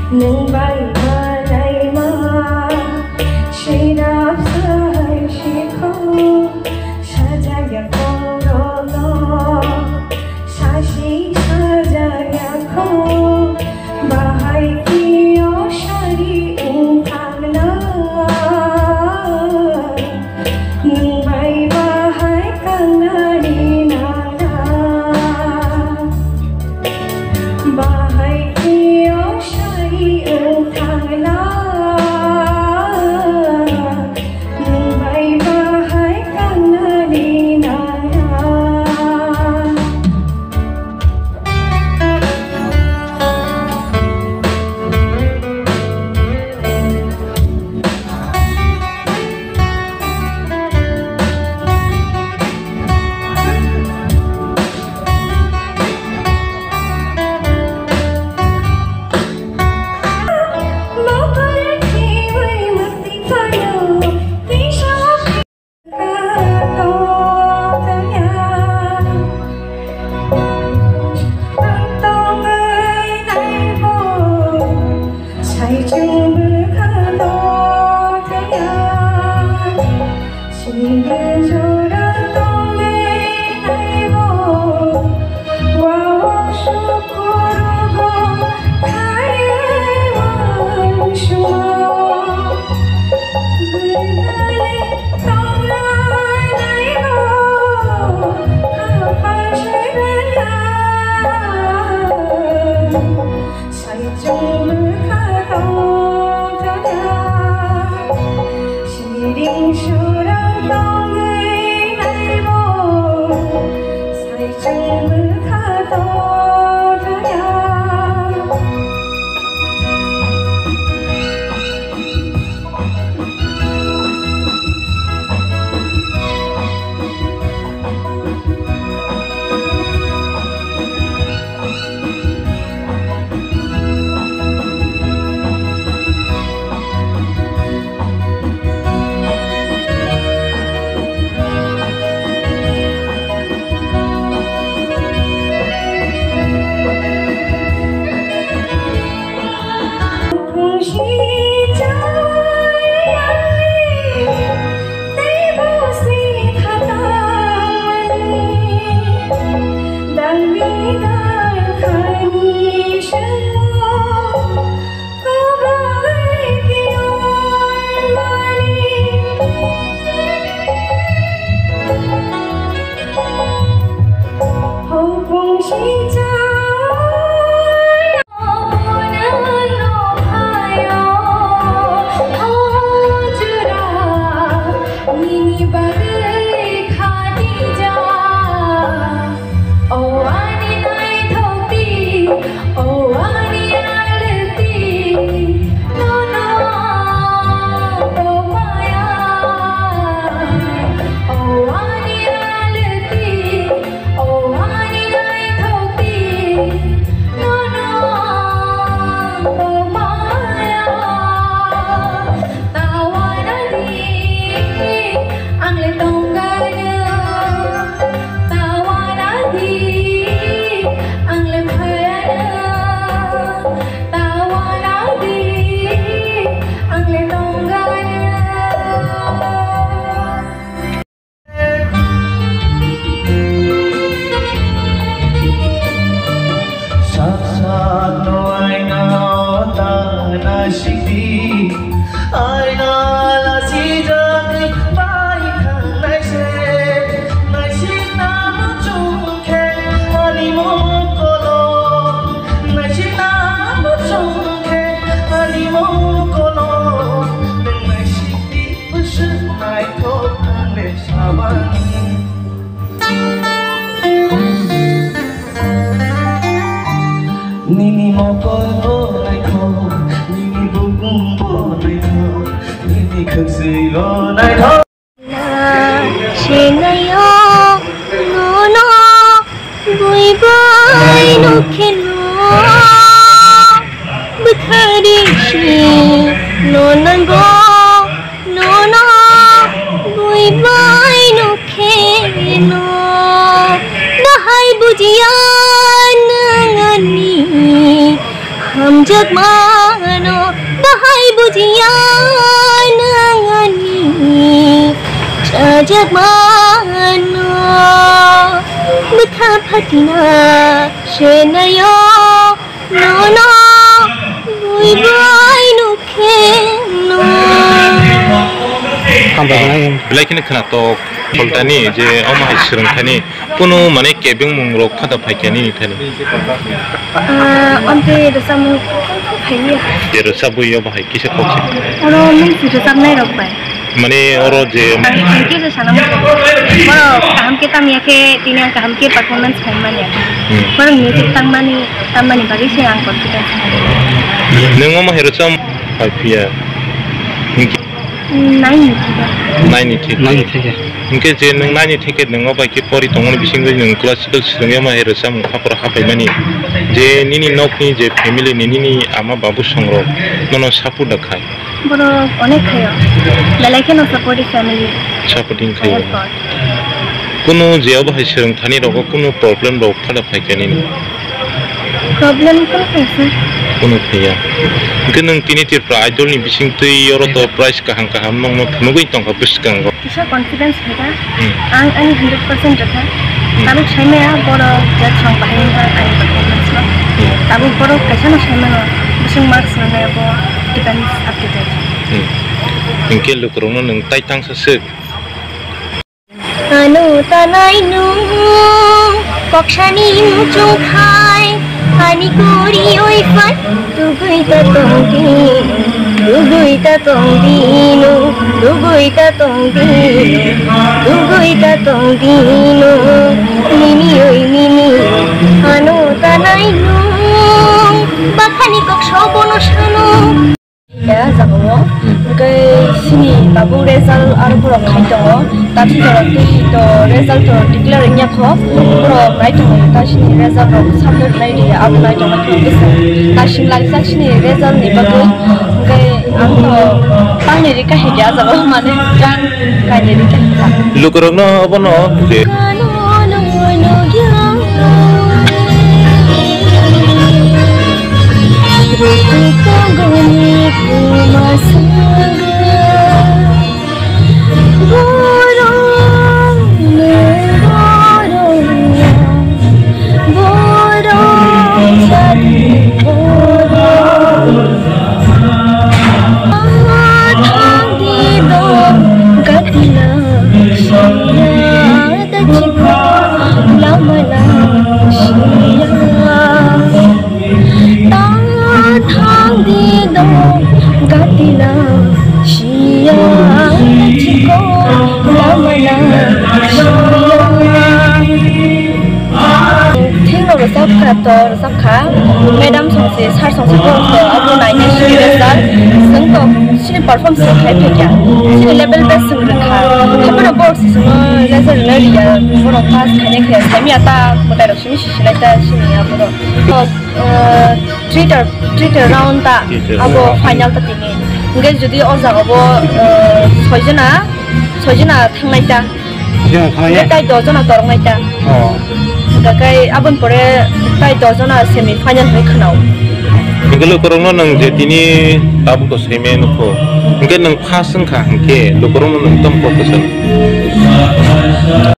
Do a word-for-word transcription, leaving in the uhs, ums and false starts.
Nwng bai malaima, sirap sai sikho, sajaya kongolo, sasi sajaya kho, bahai kio sari wngthangna. Nwng bai bahai kangnani nangna. Bahai kio sari wngthangna. Nwng bai bahai kangnani nangna. Saichung bwkha tongthaya, sini jora tongwi naibo, wao sukurugo khaiwang sumo. Bwlai tongnai naibo, haphar seraya. Saichung bwkha tongthaya, siring surang tongwi naibo. Saichung bwkha tongthaya. O ani naithokti, o ani alokti, nono tongmaya. O ani alokti, o ani naithokti, nono tongmaya. Tawana di, ang le tongkha nw. Tawana di, ang le phaya nw. Tawana di, ang le tongkha nw. Sak sak no aina o ta naisik di, aina lachijagwi bai thangnai se. Naisikna muchung khe ani mokolo, naisikna muchung khe ani mokolo. Nwng naisik di, bwswk naithok ang le sabani. Nini mokol bo naithok, nini bukhuk bo naithok, nini khwswi bo naithok. Sinayo nono bui bai no kheno, bwthari si no nango. Nono bui bai no kheno, bahai bujiya nwng ani hamjakma. Tiya nang ani chajakmano bwtha phatina senayo nono bui bai nukheno. Hambai nai. Belai kheno khwnatok pholtani je omo hai swrwngthani. Kunu mane kebengmung rok khata phaikya nini thani. Ah, amte rwchapmung phaiya. Je rwchapwi yo bahai kisa kok se. Oro mung si rwchapnai rok bai. Mane oro je ang kisa sana mo. Oro kaham ke tamya ke tini ang kaham ke performance khai manya. Hmm. Oro music tangmani, tangmani bagwi se ang confidence. Nwng omo hai rwchap phaiphiya. Nine ni theke. Nine ni theke. Nine ni theke. Hwnkhe je nwng nine ni theke nwng o bai khe pori tongmani bisingtwi nwng classical swrwngya ma hai rwchapmung hapharo haphaimani. Je nini nokni je family ni nini ama babu songrok nono support da khai. Borok onek khayo. Belai kheno supportive family. Supporting khayo. Kunu je obo hai swrwngthani rogo kunu problem rok phada phaikha nini. Problem kunu khaisa. Kunu khaiya. Hwnkhe nwng tini Tripura Idol ni bisingtwi oro to prize kaham kaham nongno phunugwi tongkha bwskango. Kisa confidence phaikha. Hmm. Ang ani hundred percent rwkha. Hmm. Tabuk saimaya borok jat song bahai wngkha ani performance no. Hmm. Tabuk borok kaisa no saimano bwswng marks rwnai bo depends up to date. Hmm. Hwnkhe lukurokno nwng tai tangsa swk. Ano tanai nung koksani muchung khai ani kori oi fan tugui ta tong di tugui ta tong di no tugui ta tong di tugui ta tong di no mini oi mini ano tanai nung bakhani kok sobono sano. Ya, jagao. Hmm. Hwnkhe sini tabuk result aro borok khai tongo. Tathi jora twi to result to declare wngya kho. Borok nai tongo ta sini result rok sabject nai ri abo nai tongo khe bwswk naising laijak sini result ni bagwi. Hwnkhe ang to tangni rikha hikhe ah jagao mane gan kainwi rikha. Lukurokno obono je. Ta thang di do gatila siya chiko lamala siya. Thik no rwchap kha to rwchap kha. Madam song se, sir song se, borok to abo naina sini result. Chwng to sini perform se khai phaikya. Sini level best chwng rwkha. Haphano borok se chwngno result rwnai rwya. Borok pass khainai khe saimya ta mwtai rok simi sisinai ta sini aborok. Ah, three ter, three ter round ta, three ter abo round. Final ta tini. Hingke jodi o jaga bo, ah, soi jona, soi jona thangnai ta. Soi jona thangnai? Hingke tai dos jona toroknai ta. Oh. Hingke kai aboni pore tai dos jona semi final hinui khwnao. Hingke lukurokno nwng je tini tabuk to semi nukho. Hingke nwng first wngkha hingke lukurokno nwng tamo kok kwchang.